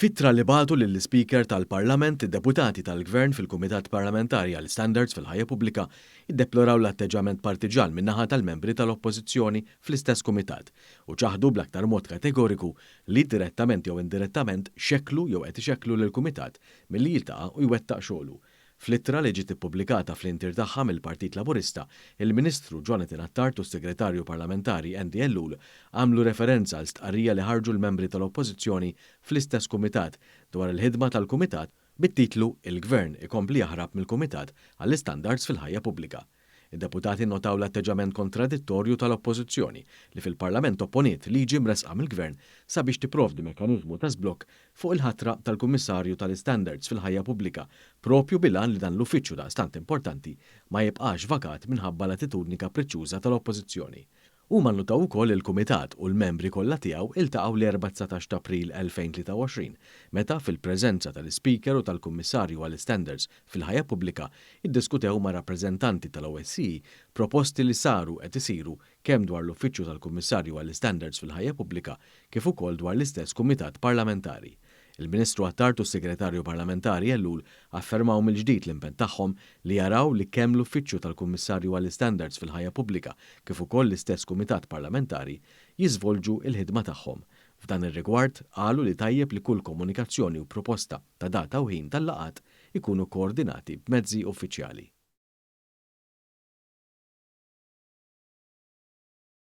F'ittra li bagħtu lill-Ispeaker tal-Parlament, id-deputati tal-Gvern fil-Kumitat Parlamentari għall-Istandards fil-Ħajja Pubblika iddeploraw l-atteġġament partiġġan min-naħa tal-membri tal-Oppożizzjoni fl-istess kumitat u ċaħdu bl-aktar mod kategoriku li direttament jew indirettament xekklu jew qed ixekklu lill-kumitat milli jiltaqa' u jwettaq xogħlu. Fl-ittra li ġiet ippubblikata fl-intier tagħha mill-Partit Laburista, il-Ministru Jonathan Attard u s-Segretarju Parlamentari Andy Ellul għamlu referenza għal stqarrija li ħarġu l-membri tal-Oppożizzjoni fl-istess kumitat dwar il-ħidma tal-kumitat bit-titlu Il-Gvern ikompli jaħrab mill-Kumitat għall-Istandards fil-Ħajja Pubblika. Id-deputati nnotaw l-atteġġament kontradittorju tal-Oppożizzjoni li fil-Parlament opponiet liġi mressqa mill-Gvern sabiex tipprovdi mekkaniżmu ta' żblokk fuq il-ħatra tal-Kummissarju tal-Istandards fil-Ħajja Pubblika proprju bil-għan li dan l-uffiċċju daqstant importanti ma jibqax vakat minħabba l-attitudni kapriċċjuża tal-Oppożizzjoni. Huma nnutaw ukoll li l-Kumitat u l-membri kollha tiegħu iltaqgħu l-Erbgħa 19 ta' April 2023, meta, fil-preżenza tal-Ispeaker u tal-Kummissarju għall-Istandards fil-Ħajja Pubblika, iddiskutew ma' rappreżentanti tal-OSCE proposti li saru qed isiru kemm dwar l-Uffiċċju tal-Kummissarju għall-Istandards fil-Ħajja Pubblika kif ukoll dwar l-istess Kumitat Parlamentari. Il-Ministru Attard u s-Segretarju Parlamentari Ellul affermaw mill-ġdid l-impenn tagħhom li jaraw li kemm l-Uffiċċju tal-Kummissarju għall-Istandards fil-Ħajja Pubblika kif ukoll l-istess Kumitat Parlamentari jiżvolġu l-ħidma tagħhom. F'dan ir-rigward, qalu li tajjeb li kull komunikazzjoni u proposta ta' data u ħin tal-laqgħat ikunu koordinati b'mezzi uffiċjali.